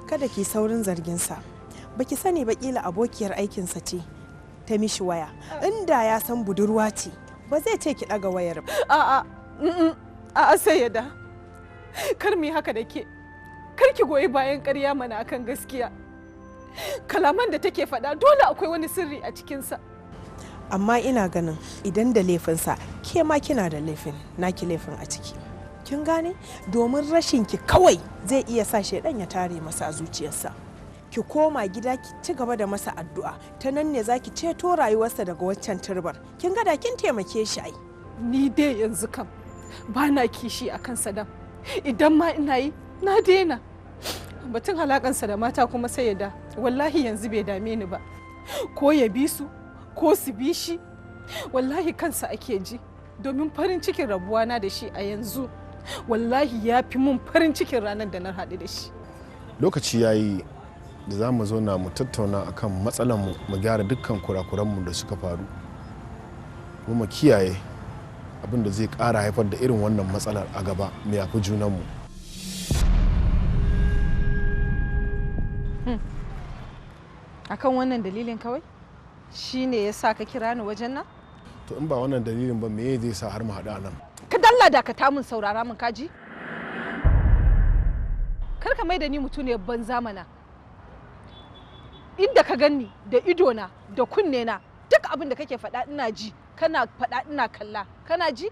Kada ki saurin zarginsa. Baki sani ba, kila abokiyar aikinsa ce ta mishi waya. Inda ya san budurwa ce, ba zai ce ki ɗaga wayar ba. A'a, a'a Sayyada. Kar mu yi haka da ke. Kar ki goyi bayan ƙarya mana akan gaskiya. Kalaman da take faɗa dole akwai wani sirri a cikinsa. Amma ina ganin idan da laifinsa, ke ma kina da laifin, naki laifin a ciki. Kin gane? Domin rashin ki kawai zai iya sa shaidan ya tare masa a zuciyarsa. Ki koma gida ki ci gaba da masa addu'a, ta nan ne zaki ceto rayuwarsa daga waccan turbar. Kin ga da kin taimake shi ai. Ni dai yanzu kam ba na kishi akan Sadam. Idan ma ina yi, na daina. Batun halakansa da mata kuma, Sayyada, wallahi yanzu bai dame ni ba. Ko ya bi su ko su bi shi, wallahi kansa ake ji. Domin farin cikin rabuwana da shi a yanzu wallahi ya fi mun farin cikin ranar da na haɗu da shi. Lokaci ya yi da za mu zauna mu tattauna akan matsalanmu, mu gyara dukkan kurakuranmu da suka faru, kuma mu kiyaye abin da zai ƙara haifar da irin wannan matsalar a gaba. Mu yafi junanmu. Akan wannan dalilin kawai shine ya sa ka kira ni wajen nan? To, in ba wannan dalilin ba, me zai sa har mu haɗu a nan? Ka dalla dakata mun, saurara mun kaji. Kar ka mai da ni mutuniyar banza mana. Inda ka ganni da idona da kunne na, duk abin da kake faɗa ina ji, kana faɗa ina kalla, kana ji.